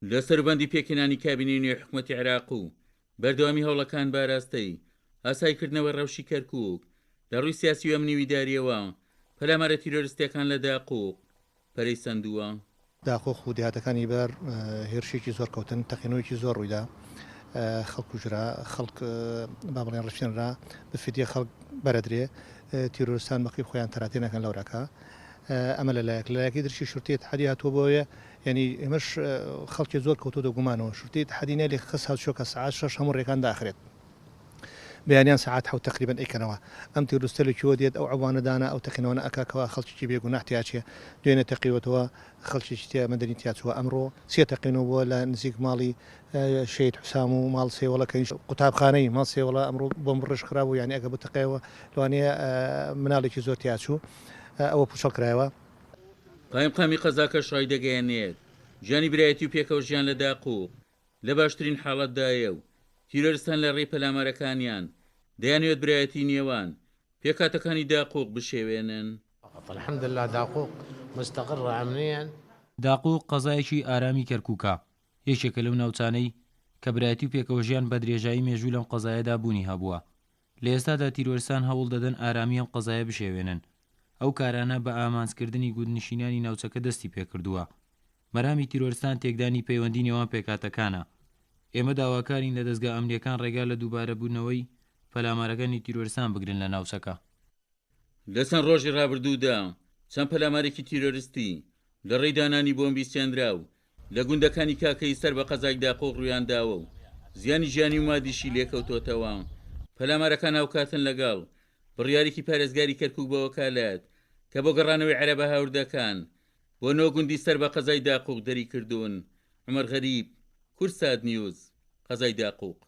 لە سەروبەندی پێکهێنانی کابینەی نوێی حکومەتی عێراق و بەردەوامی هەوڵەکان بە ئاراستەی ئاساییکردنەوەی ڕەوشی کەرکووک لە ڕووی سیاسی و ئەمنی و ئیدارییەوە، پەلامارە تیرۆرستییەکان لە داقوق پەرەی سەندووە. داقوق و دێهاتەکانی بەر هێرشێکی زۆر کەوتن، تەقینەوەیەکی زۆر ڕوویدا، خەڵک کوژرا، خەڵک با بڵێن ڕفێنرا، بە فدیە خەڵک بەرەدرێ، تیرۆرستان بەقی خۆیان تەراتێ نەکەن لەوراکە. ئەمە لە لایەک، لە لایەکی درشی شورتەی ئیتحادی هاتووە بۆ ئەوێ، یانی ئێمەش خەڵکی زۆر کەوتۆتە گومانەوە، شورتەی ئیتحادی نەلی خس هاتووە کە سەعات شەش هەموو ڕێکان داخرێت. بەیانیان سەعات حەوت تەقریبەن ئەیکەنەوە. ئەم تیرۆرستە لە کوێوە دێت ئەو عەبوانە دانا ئەو تەقینەوانە ئەکا کەوا خەڵکێکی بێ گوناح تیا چێ. دوێنێ تەقیوەتەوە خەڵکێکی تیا مەدەنی تیا چووە. ئەمڕۆ سێ تەقینەوە بووە لە نزیک ماڵی شەهید حوسام و ماڵ سێوەڵە کە قوتابخانەی ماڵ سێوەڵە ئەمڕۆ بۆمب ڕێژ خرابوو یانی ئەگەر بتەقێەوە لەوانەیە مناڵێکی زۆر تیا چوو ئەوە پوچەڵ کرایەوە. قایمقامی قەزاکەش ڕایدەگەیەنێت، ژیانی برایەتی و پێکەوە ژیان لە داقوق لە باشترین حاڵەتدایە و تیرۆرستان لە ڕێی پەلامارەکانیان دەیانەوێت برایەتی نێوان پێکهاتەکانی داقوق بشێوێنن. الحمدللە داقوق مستقرە امنیا. داقوق قەزایەکی ئارامی کەرکوکە، یەکێکە لەو ناوچانەی کە برایەتی و پێکەوەژیان بە درێژایی مێژوو لەم قەزایەدا بوونی هەبووە. لە ئێستادا تیرۆرستان هەوڵ دەدەن ئارامی ئەم قەزایە بشێوێنن. ئەو کارانە بە ئامانجکردنی گوندنشینانی ناوچەکە دەستی پێکردووە. مەرامی تیرۆرستان تێکدانی پەیوەندی نێوان پێکهاتەکانە. ئێمە داواکارین لە دەزگا ئەمنییەکان ڕێگا لە دووبارەبوونەوەی پەلامارەکانی تیرۆرستان بگرن لە ناوچەکە. لە چەند ڕۆژی ڕابردوودا چەند پەلامارێکی تیرۆرستی لە ڕێی دانانی بۆمبی چێنراو لە گوندەکانی کاکەیی سەر بە قەزای داقوق ڕوویانداوە و زیانی گیانی و مادیشی لێکەوتۆتەوە. پەلامارەکان هاوکاتن لەگەڵ بڕیارێکی پارێزگاری کەرکوک بە وەکالەت کە بۆ گەڕانەوەی عەرەبە هاوردەکان بۆ نۆ گوندی سەر بە قەزای داقوق دەریکردوون. عومەر غەریب، کوردسات نیوز، قەزای داقوق.